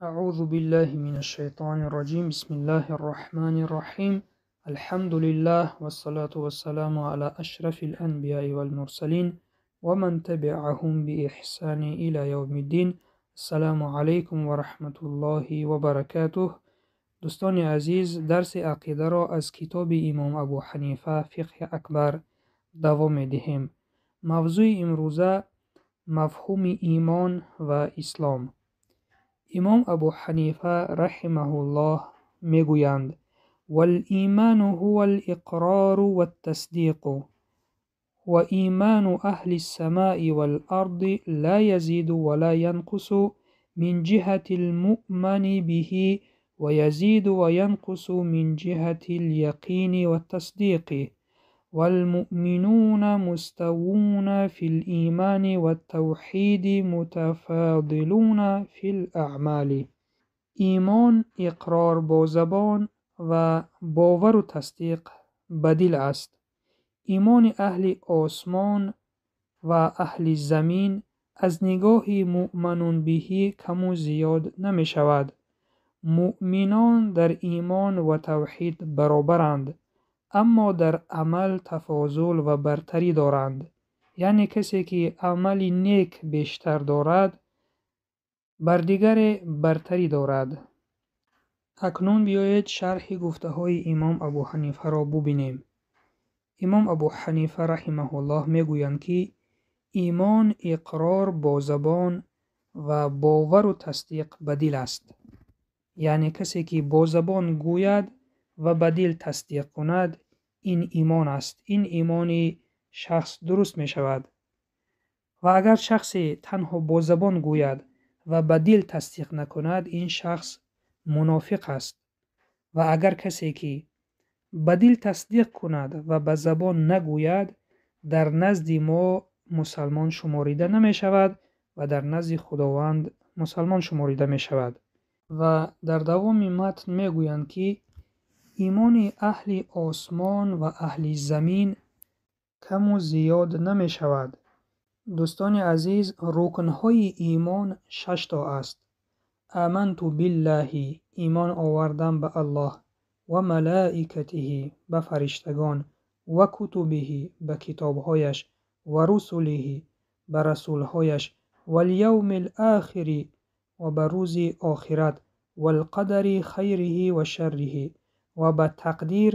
أعوذ بالله من الشيطان الرجيم. بسم الله الرحمن الرحيم. الحمد لله والصلاة والسلام على أشرف الأنبياء والمرسلين ومن تبعهم بإحسان إلى يوم الدين. السلام عليكم ورحمة الله وبركاته. Дӯстони азиз, дарси ақидаро аз китоби имом Абу Ҳанифа «Фиқҳи акбар» давом медиҳем. Мавзӯи имрӯза мафҳуми имон ва ислом. Имом Абу Ҳанифа раҳимаҳуллоҳ мегӯянд: валиману ҳува алиқрору ваттасдиқу ва иману аҳли ссамаи валарди ла язиду ва ла янқусу мин ҷиҳати лмуъмани биҳи ва язиду ва янқусу мин ҷиҳати ляқини ваттасдиқи валмуъминуна муставуна фи лимани ваттавҳиди мутафодилуна фи лаъмали. Имон иқрор бо забон ва бовару тасдиқ ба дил аст. Имони аҳли осмон ва аҳли замин аз нигоҳи муъманун биҳӣ каму зиёд намешавад. Муъминон дар имон ва тавҳид баробаранд, аммо дар амал тафозул ва бартарӣ доранд. Яъне касе ки амали нек бештар дорад, бар дигаре бартарӣ дорад. Акнун биёед шарҳи гуфтаҳои имом Абу Ҳанифаро бубинем. Имом Абу Ҳанифа раҳимаҳуллоҳ мегӯянд, ки имон иқрор бо забон ва бовару тасдиқ ба дил аст. Яъне касе ки бо забон гӯяд ва ба дил тасдиқ кунад, ин имон аст. Ин имони шахс дуруст мешавад. Ва агар шахсе танҳо бо забон гӯяд ва ба дил тасдиқ накунад, ин шахс мунофиқ аст. Ва агар касе ки ба дил тасдиқ кунад ва ба забон нагӯяд, дар назди мо мусалмон шуморида намешавад ва дар назди Худованд мусалмон шуморида мешавад. Ва дар давоми матн мегӯянд, ки имони аҳли осмон ва аҳли замин каму зиёд намешавад. Дӯстони азиз, рукнҳои имон шашто аст. Аманту биллаҳи, имон овардам ба Аллоҳ, ва малаикатиҳи, ба фариштагон, ва кутубиҳи, ба китобҳояш, ва русулиҳи, ба расулҳояш, валявми лохири, ва ба рӯзи охират, валқадари хайриҳи ва шарриҳи, ва ба тақдир,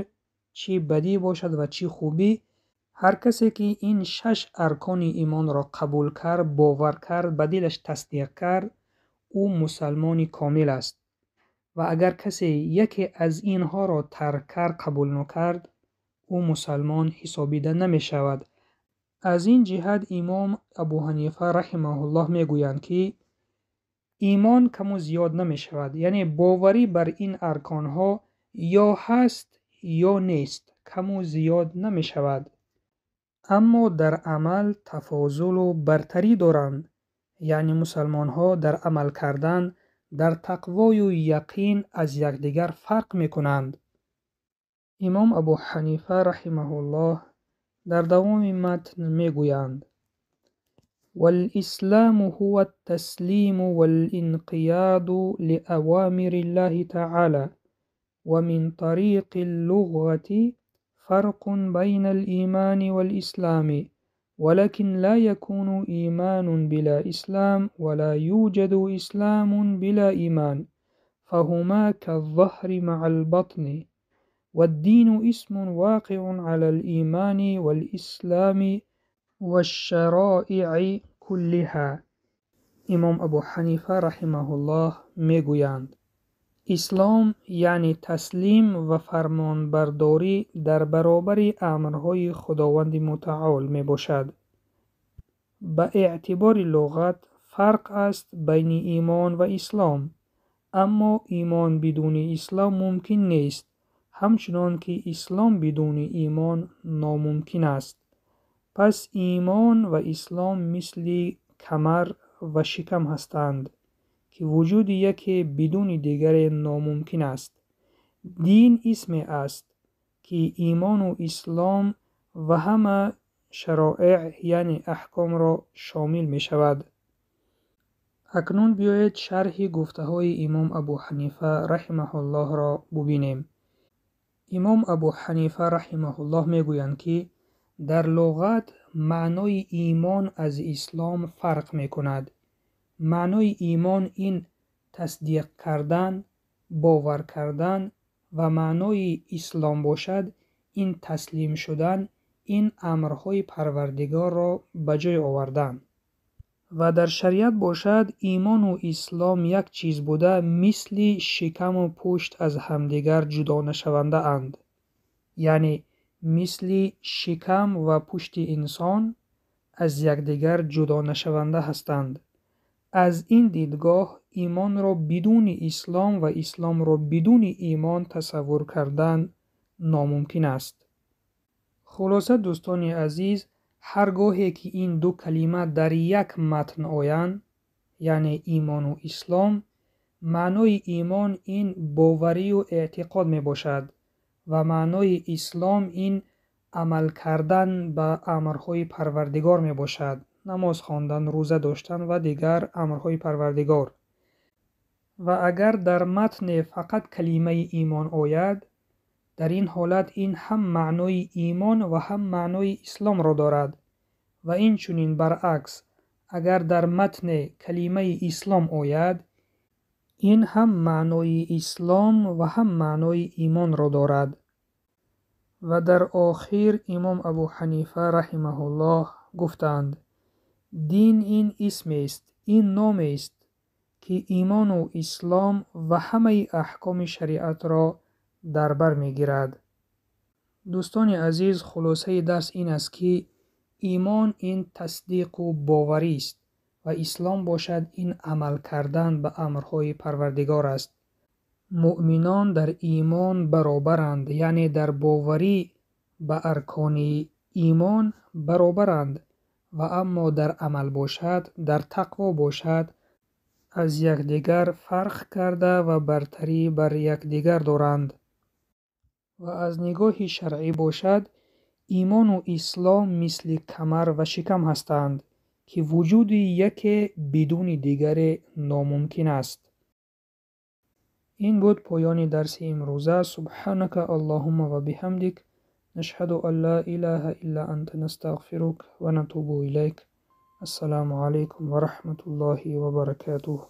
чӣ бадӣ бошад ва чӣ хубӣ. Ҳар касе ки ин шаш аркони имонро қабул кард, бовар кард, ба дилаш тасдиқ кард, ӯ мусалмони комил аст. Ва агар касе яке аз инҳоро тарк кард, қабул накард, ӯ мусалмон ҳисобида намешавад. Аз ин ҷиҳат имом Абу Ҳанифа раҳимаҳуллоҳ мегӯянд, ки имон каму зиёд намешавад. Яъне боварӣ бар ин арконҳо ё ҳаст ё нест, каму зиёд намешавад. Аммо дар амал тафозулу бартарӣ доранд. Яъне мусалмонҳо дар амал кардан, дар тақвою яқин аз якдигар фарқ мекунанд. Имом Абу Ҳанифа раҳимаҳуллоҳ дар давоми матн мегӯянд: валисламу ҳува аттаслиму валинқияду лиавамири ллаҳи таъала ва мин тариқи ллуғати фарқун байна алимани валислами ولكن لا يكون إيمان بلا إسلام ولا يوجد إسلام بلا إيمان فهما كالظهر مع البطن والدين اسم واقع على الإيمان والإسلام والشرائع كلها. Имом Абу Ҳанифа раҳимаҳуллоҳ мегӯянд: ислом яъне таслим ва фармонбардорӣ дар баробари амрҳои Худованди Мутаол мебошад. Ба эътибори луғат фарқ аст байни имон ва ислом, аммо имон бидуни ислом мумкин нест, ҳамчунон ки ислом бидуни имон номумкин аст. Пас имон ва ислом мисли камар ва шикам ҳастанд, ки вуҷуди яке бидуни дигаре номумкин аст. Дин исме аст, ки имону ислом ва ҳама шароеъ, яъне аҳкомро шомил мешавад. Акнун биёед шарҳи гуфтаҳои имом Абу Ҳанифа раҳимаҳуллоҳро бубинем. Имом Абу Ҳанифа раҳимаҳуллоҳ мегӯянд, ки дар луғат маънои имон аз ислом фарқ мекунад. Маънои имон ин тасдиқ кардан, бовар кардан ва маънои ислом бошад ин таслим шудан, ин амрҳои Парвардигорро ба ҷой овардан. Ва дар шариат бошад имону ислом як чиз буда, мисли шикаму пушт аз ҳамдигар ҷудо нашавандаанд. Яъне мисли шикам ва пушти инсон аз якдигар ҷудо нашаванда ҳастанд. Аз ин дидгоҳ имонро бидуни ислом ва исломро бидуни имон тасаввур кардан номумкин аст. Хулоса, дӯстони азиз, ҳар гоҳе ки ин ду калима дар як матн оянд, яъне имону ислом, маънои имон ин боварию эътиқод мебошад ва маънои ислом ин амал кардан ба амрҳои Парвардигор мебошад, намоз хондан, рӯза доштан ва дигар амрҳои Парвардигор. Ва агар дар матне фақат калимаи имон ояд, дар ин ҳолат ин ҳам маънои имон ва ҳам маънои исломро дорад. Ва инчунин баръакс, агар дар матне калимаи ислом ояд, ин ҳам маънои ислом ва ҳам маънои имонро дорад. Ва дар охир имом Абу Ҳанифа раҳимаҳуллоҳ гуфтанд: дин ин исмест, ин номест, ки имону ислом ва ҳамаи аҳкоми шариатро дар бар мегирад. Дӯстони азиз, хулосаи дарс ин аст, ки имон ин тасдиқу боварист ва ислом бошад ин амал кардан ба амрҳои Парвардигор аст. Муъминон дар имон баробаранд, яъне дар боварӣ ба аркони имон баробаранд, ва аммо дар амал бошад, дар тақво бошад, аз якдигар фарқ карда ва бартарӣ бар якдигар доранд. Ва аз нигоҳи шаръӣ бошад, имону ислом мисли камар ва шикам ҳастанд, ки вуҷуди яке бидуни дигаре номумкин аст. Ин буд поёни дарси имрӯза. Субҳанака Аллоҳумма ва биҳамдик, нашҳаду ан ла илаҳа илла анта, настағфирук ва натубу илайк. Ассалому алайкум ва раҳматуллоҳи ва баракатуҳ.